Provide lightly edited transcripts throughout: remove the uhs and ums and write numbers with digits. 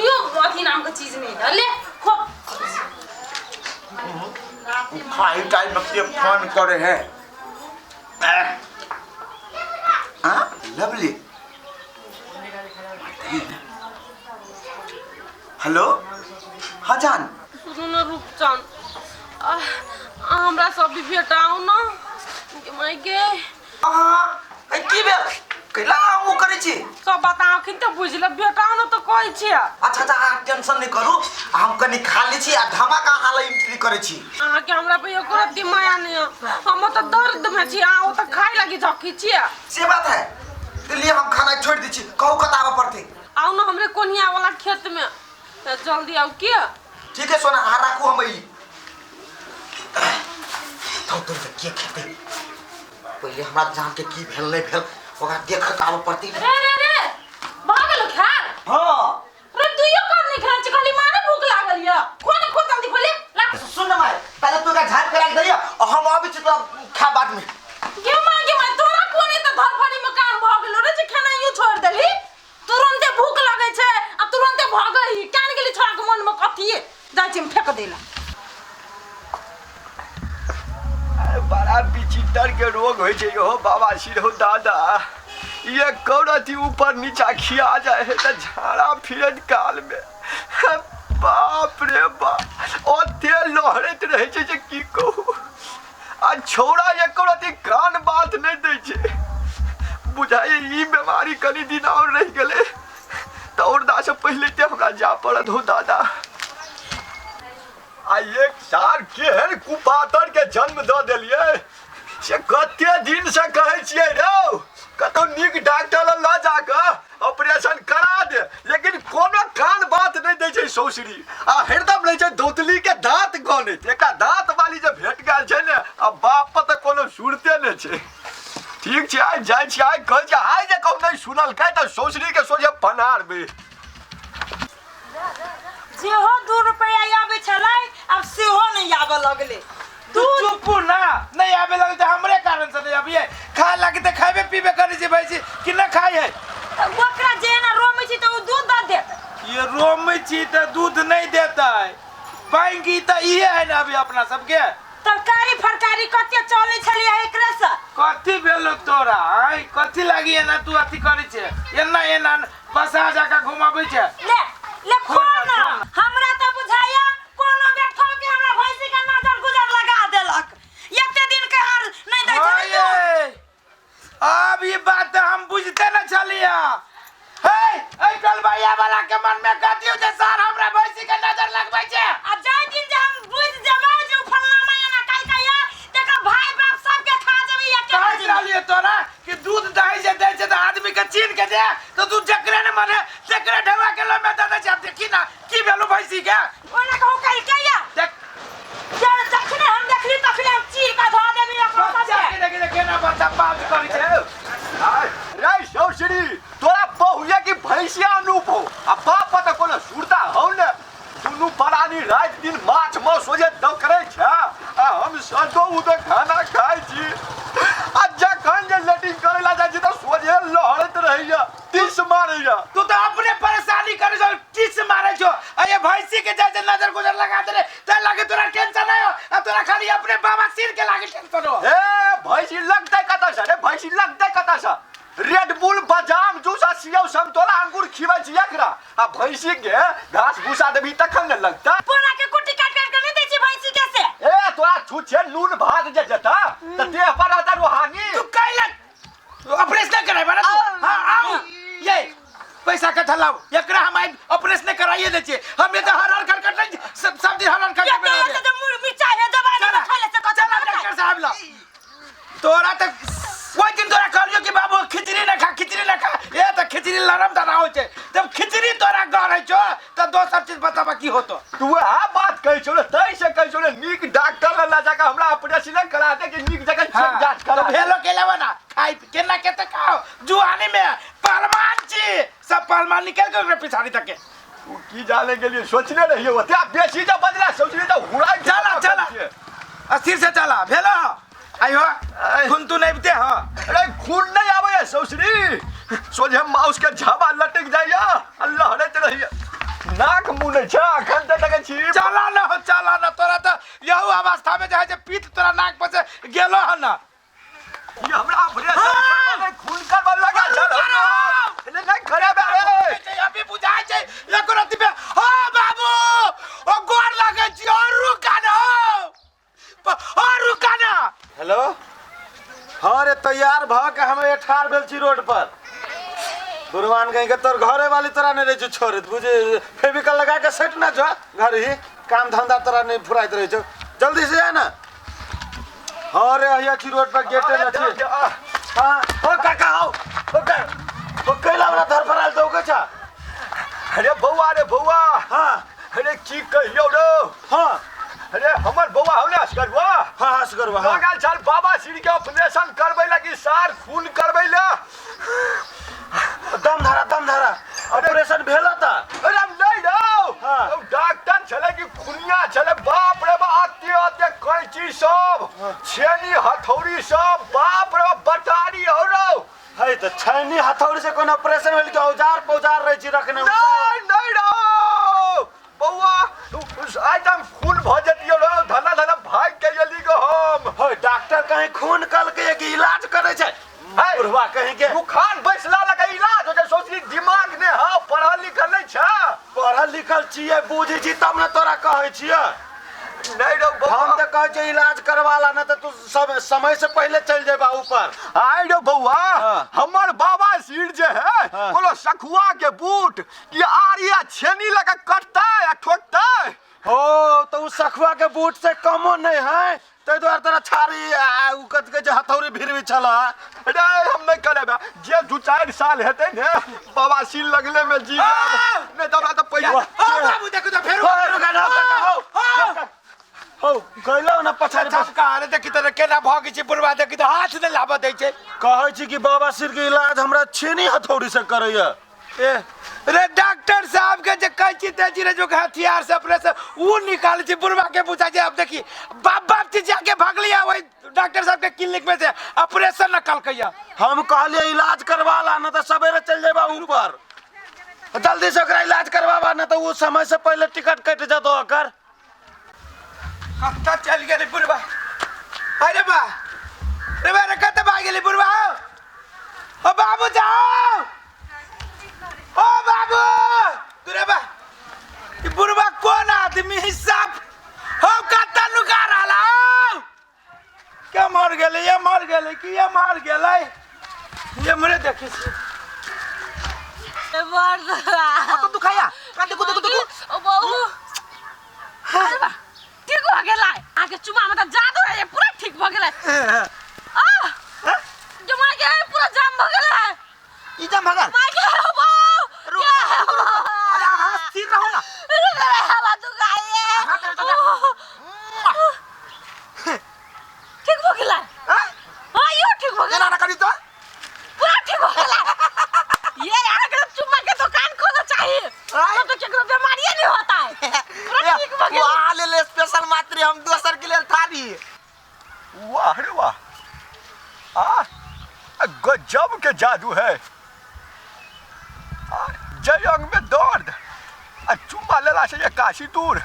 कोइयो अथी नाम के चीज नहीं है। ले खो। खाई टाइम में के फोन करे है। हाँ लवली। हेलो, हाँ जान। सुनू ने रूपचंद, हमरा सब भी भेटाउ न माय गे। अहाँ की भेल? कैला ओ करै छी? सब बात अखन तऽ बुझि लेब, भेटाउ न तऽ कहै छियै। अच्छा अच्छा, अहाँ टेंशन नहि करू, हम कनि खा लै छी आ धमाका अहाँ लए एंट्री करै छी। अहाँके हमरा पे एको रत्ती माया नहि है, हम तऽ दर्द में छी, अहाँ ओतऽ खाय लागी झकी छियै। से बात है तऽ लिए हम खाना छोड़ि दै छी, कहू कतऽ आबऽ पड़तै? आउ ने हमरे कोनिया वाला खेत में, तऽ जल्दी आउ के। ठीक है सोना, अहाँ राखू, हम अइली। तो तुम तऽ के खेतै? पहिले हमरा जान के की भेल नहि भेल ओकरा देखऽ आबऽ पड़तै। रे रे रे, भऽ गेलो खायल? हाँ। रे दुइयो कर नहीं खायल छी, खाली मारे भूख लागल या। खो ने खो, जल्दी खोले ला। सुन न माय, पहिले तू एकरा झाड़ि के राखि दैया और हम आबै छी तोरा खा बाद में। गे माय गे माय, तोरा कोने तऽ धरफड़ी में काम भऽ गेलो रे जे खेनाइयो छोड़ि देली? तुरंते भूख लगै छै आ तुरंते भगै कान गेली छोड़ा के मन में कथी जाइ छी हम फेंक देला। अरे बड़ा विचित्र के रोग होइ छै यो बाबा सिर हो दादा। ये कौरती ऊपर नीचा खिया जाए है त झाड़ा फिरत काल में बाप रे बाप ओते लहरैत रहै छै जे की कहू। आ छौड़ा एको रति कान बात नहि दै छै। बुझाइए ई बीमारी कनि दिन और रहि गेलै तऽ औरदा से पहिले ते हमरा जा पड़त हो दादा। आ एक साल केहन कुपातर के जन्म दऽ देलियै से कते दिन से कहै छियै रौ कतौ नीक डॉक्टर लग लऽ जाकऽ ऑपरेशन करा दे, लेकिन कोनो कान बात नहि दै छै सौसरी। आ हरदम रहै छै दौतली के दाँत गनैत। एकटा दाँत वाली जे भेट गेल छै ने, आ बाप पर तऽ कोनो सुरते नहि छै। ठीक छै, आइ जाइ छी, आइ कहै छै आइ जे कहू नहि सुनलकै तऽ सौसरी के सोझे पनारबै। जेहो 2 रुपया आबै छलै आब सेहो नहि आबऽ लगलै। तू चुप ना, नहीं आबे लगै तऽ हमरे कारण से नहीं आबिए। खाए लागी तऽ खाबे पीबे करै छै भैंसी कि न खाइ है? तऽ ओकरा जे एना रोमै छी तऽ ओ दूध दऽ देत। ये रोमै छी तऽ दूध नहीं देतै। बैंक ई तऽ इहे है ने अभी अपना सबके। तरकारी फरकारी कते चलै छलै एकरे से। कथी भेलो तोरा? आइ कथी लागी एना तू अथी करै छै? एना एना बसा जाके घुमाबै छै। ले ले खो ना, हमरा तऽ बुझाइया कोनो बेठो के हमरा भैंसी के नजर गुजर लगा देलक। एते दिन के हार नहीं दै छलै दूध। अब ई बात तऽ हम बुझते न छलिया। हे, एहि टोलबैया वाला के मन में कथी हो जे सर हमरा भैंसी के नजर लगबै छै? आ जाहि दिन जे हम बुझि जेबै जे उ फल्लाँ माय एना कलकै या, तेकर भाय बाप सबके खा जेबै या केना कहैत जेबै? रहलियै तोरा कि दूध दही जे दै छै तऽ आदमी के चीन के दे, तऽ तू जकरे ने मन है तकरे ढेवा के लम्बे दऽ दै छै। आब देखी ना की भेलौ भैंसी के। ओना कहू कलकै या। देख। जे जखने हम देखली तखने हम चीर के धऽ देबै ओकरा बच्चा सबके। के देखी तऽ केना बच्चा पाउज करै छै। रे सौसरी, तोरा बहुए की भैंसिया अनूप हो आ बाप पर तऽ कोनो सुरता हौ ने। दुनू परानी राति दिन माछ मांस सोझे दकरै छै आ हम सदो उदो खाना खाइ छी। आ जखन जे लेटिंग करै ला जाइ छी तऽ सोझे लहरैत रहैया, टीस मारैया। तू तऽ अपने परेशानी करै छौ, टीस मारै छौ। आ ये भैंसी के जाइ नजर गुजर लगा देले तै लागे तोरा टेंशन नहीं हो, आ तोरा खाली अपने बाबा सिर के लागे टेंशन हो। ए भैंसी लगतै कतऽ से रे, भैंसी लगतै कतऽ से? रेड बुल बादाम जूस आ सेब समतोला अंगूर खिबै छी एकरा, आ भैंसी के घास भूसा देबही तखन ने लगतै। पोरा के कुट्टी काट काट के नहीं दै छी भैंसी के से। ए तोरा छुछे नून भात जे जेता तऽ देह पर रहता रूहानी। तू कैला ऑपरेशन कराबे ना तू? हां आओ ये पैसा कथा लाओ, एकरा हम आइ ऑपरेशन कराइए दै छियै। हम ये तऽ हर हर खटखट नहीं, सब दिन हर हर खटखट ये बना दे। तो मिर्चाई है दवाई चला, नहीं खाइले से कथी चला करतै? डॉक्टर साहब ला। तोरा तक ओहि दिन तोरा कहलियो कि बाबू खिचड़ी न खा, खिचड़ी न खा। ए तऽ खिचड़ी लरम दाना होइ छै, जब खिचड़ी तोरा गरै छौ तऽ दोसर चीज बताबा की होतो। तू वएह बात कहै छौ ने, तै से कहै छौ ने नीक डॉक्टर लग लऽ जाकऽ हमरा ऑपरेशन करा दे कि नीक जगह चेक जांच करा तऽ दे। भेलो के लेबो ना, खाइ केना के तऽ खाओ। जुआनी में पहलवान छी, सब पहलवान निकल के ओकरा पिछाड़ी तक के। तू की जाने के लिए सोचने रहियो ओते बेसी जब बदला सोचने तऽ हुराइ चला, चला। अस्थिर से चला भेलो। आइयो खून तू नहीं पीते हो? अरे खून नहीं आवे है सौसरी, सोझे माउस के झाबा लटक जाइया आ लहरैत रहिया। नाक मुनै छै अखन तऽ देखै छी। चला न हो, चला न, तोरा तऽ यहू अवस्था में जे है जे पीत तोरा नाक पर से गेलो हन न। ई हमरा ऑपरेशन करबै, खून करबै लगा छल हमरा। नहीं नहीं करेबै रे। अभी बुझाइ छै एको रत्ती पे। हो बाबू, ओ गोर लगै छी, ओ रुका न हो, ओ रुका न। हेलो, हाँ रे, तैयार भ के हम ठाढ़ भेल छी रोड पर। बुरवान कहीं के तोर घरे वाली तोरा नहीं रहे छौ छोड़ैत, बुझे फेविकल लगा के सेट ना जो घर ही काम धंधा तोरा नहीं फुराइत रहे छौ, जल्दी से जा ना। हाँ रे, अहिया छी रोड पर, गेटे न छी। हाँ ओ काका, आओ ओ का ओ कैला वाला धरफराल दौ के छा। अरे बौआ रे बौआ। हाँ। अरे की कहियौ रो। हाँ। अरे हमर बौआ हौ ने असगरुआ। हाँ असगरुआ, हाँ। लगल छल बाबा सिर के ऑपरेशन करबै लगी, सार खून करबै ले। दम धारा, दम धारा। ऑपरेशन भेल त? अरे नहीं रौ। हाँ। डॉक्टर छलै कि खुनिया छलै, बाप रे बाप, आते आते कैंची सब, छेनी हथौड़ी सब, बाप रे बाप, बटारी हौ रौ। है त छेनी हथौड़ी से कोनो ऑपरेशन भेल कि औजार पौजार रहै छी रखने? नहीं नहीं रौ बौआ, आइ तऽ हम खून भऽ जतियौ रौ, धना धना भागि के एली गो हम। है डॉक्टर कहीं खून कल के कि इलाज करै छै? है। बुढ़वा कहीं के बुखार बैसला लगे इलाज हो छै, सोचली दिमाग ने हौ, पढ़ल लिखल नहीं छै। पढ़ल लिखल छियै, बुझै छी तब ने तोरा कहै छियै। नहीं रौ बौआ। हम तऽ कहै छियै इलाज करवा ला, ना तऽ तू सब समय से पहिले चलि जेबा ऊपर। आइ रे बौआ। हाँ। हमर बाबा सिर जे है, हाँ। कोनो सखुआ के बूट कि आरी आ छेनी लगा कटतै आ ठोकतै। हो तऽ उ सखुआ के बूट से कमो नहीं है, ताहि दुआरे तोरा छाड़ी आ उ कथी कहै छै हथौड़ी भिरबी छल। अरे हम नहीं करेबै, जे 2-4 साल हेतै ने बाबा सिर लगले में जी जायब, नहीं तऽ हमरा तऽ पैसा। ओ बाबू देखू तऽ फेर हो, रुका ना, काका, हो हो गइलो ना पछाड़ी। छपका, अरे देखी तऽ केना भऽ छै बुढ़वा, देखी तऽ हाथ नहि लाबऽ दै छै। कहै छी कि बाबा सिर के इलाज हमरा छेनी हथौड़ी से करैया। ए रे डॉक्टर साहब के जे कैंची तेजी रे जो हथियार से अपने से ऊ निकालै छै, बुढ़वा के बुझाइ छै। अब देखी बाप बाप जी जाके भागलिया वही डॉक्टर साहब के क्लिनिक में से ऑपरेशन न कलकैया। हम कहलिए इलाज करवा ला, ना तऽ सवेरे चलि जेबा ऊपर, जल्दी से ओकरा इलाज करवाबा, ना तऽ उ समय से पहिले टिकट कटि जेतौ ओकर। कतऽ चलि गेलै बुढ़वा? अरे बा रे बा रे, कतऽ भागि गेलै बुढ़वा? ओ बाबू जाओ, ओ बाबू रे बा, ई बुढ़वा कोन आदमी है साफ हो, कतऽ नुका रहल हो? के मर गेलै? ये मर गेलै कि ये मर गेलै? ये मरे देखै छी। कत दुखाया? का देखू देखू देखू। ओ बहू, अरे बा, ठीक भऽ गेलै। अहाँके चुमा में तऽ जादू है, पूरा ठीक भऽ गेलै। आ जो माय के पूरा जाम भऽ गेलै। ई जाम भगल? माय के बहू। अरे अहाँ स्थिर रहू ना। हवा दुखाइए। ठीक भऽ गेलै। हाँ यो ठीक भऽ गेलै। एना ना करी तो। पूरा ठीक भऽ गेलै। ये अहाँके चुम्मा के दुकान खोलऽ चाही, तब तो केकरो बीमारिये नहीं होता है। पूरा ठीक भऽ गेलै। वाह ले स्पेशल मात्र हम दोसर के लेल थारी। वाह रे वाह, आ गजब के जादू है। आ जय अंग में दर्द आ चुम्मा लेला से काशी दूर।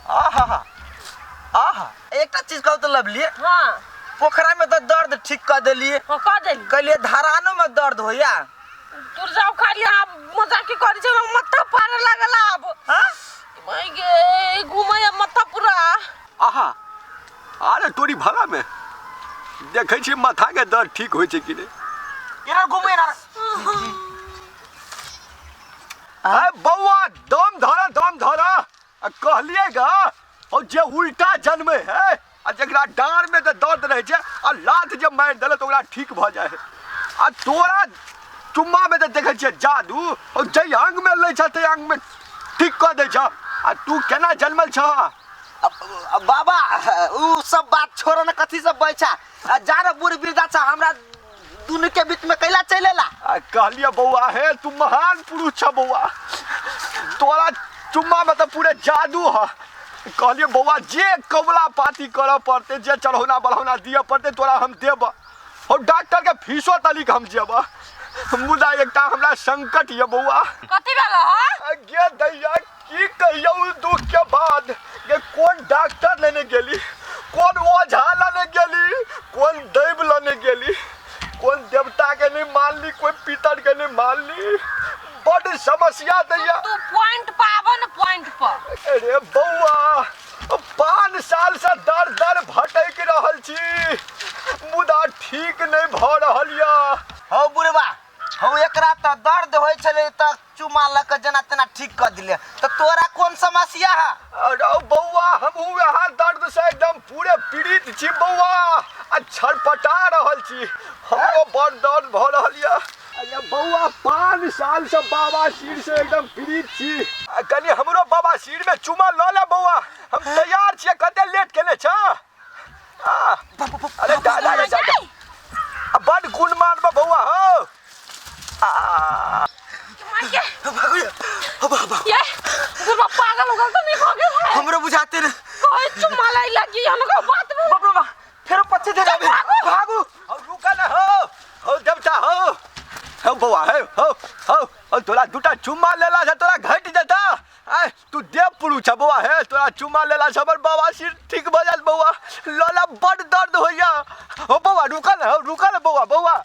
आहा आहा। एकटा चीज कहू तऽ लवली? हाँ। पोखरा में तऽ दर्द ठीक कऽ देलियै। हाँ, कऽ देली। कहलियै धरानो में दर्द होइया। दूर जाओ, खाली आप मजाक की करी छै, माथा पारे लागल आब। हाँ? माय गे, घुमैया माथा पूरा। आहा, अरे तोरी भला में देखै छी माथा के दर्द ठीक होइ छै कि नहि। केना घुमै ना? अरे बौआ दम धरा, दम धरा। आ कहलियै गा, और जे उल्टा जन्मे है आ जकरा डाँड़ में जे दर्द रहै छै आ लात जे मारि देलक तऽ ओकरा ठीक भऽ जाइ है। आ तोरा चुम्मा में जे देखै छियै जादू, और जाहि अंग में लै छ ताहि अंग में ठीक कऽ दै छ, आ तू केना जन्मल छह? अब बाबा उ सब बात छोड़ न, कथी सब बैठा आ जा रे बूढ़ वृद्धा छ, हमरा दुनू के बीच में कैला चलेला। आ कहलियै बौआ, हे तू महान पुरुष छ बौआ, तोरा चुम्मा में तऽ पूरे जादू ह। कहलियै बौआ, जे कबला पाती करऽ पड़तै, जे चढ़ौना बढ़ौना दिअ पड़तै तोरा हम देब, और डॉक्टर के फीसो तलिक हम जेब, मुदा एकटा हमरा संकट ये बौआ। कथी भेल ह? पॉइंट पर आबो ने पॉइंट पर। अरे बौआ, 5 साल से दर दर भटक रहल छी, मुदा ठीक नहीं भऽ रहल यऽ। हौ बुढ़बा हौ, एकरा तऽ दर्द होइ छलै तऽ चुमा लऽ कऽ जेना तेना ठीक कऽ दिले, तऽ तोरा कोन समस्या है? अरे बौआ, हमहूँ यहाँ दर्द से एकदम पूरे पीड़ित छी बौआ, आ छटपटा रहल छी। हमरो बड़ दर्द भऽ रहल यऽ। अरे बौआ, 5 साल से बाबा सिर से एकदम पीड़ित छी। आ कनि हमरो बाबा सिर में चुमा लऽ ले बौआ, हम तैयार छियै। कते लेट केने छ? अरे दादा रे दादा, आ बड गुण मानब बौआ हो। ये बुढ़वा पागल उगल तो नहीं हो गेल है? हमरो बुझाते ने। कोई चुम्मा लै लगी हमको बात में। बाप रे बा, फेरो पछे दे जाबे, भागू। हो, रुका ना। हो हो देवता, हो हो बौआ, हे हो हो हो, तोरा दूटा चुम्मा लेला से तोरा घट जेता? आय तू देव पुरुष छ बौआ। हे, तोरा चुम्मा लेला से हमर बाबा सिर ठीक भऽ जायत बौआ। लला बड दर्द होइया। हो बौआ, रुका ना। हो, रुका ना बौआ, बौआ।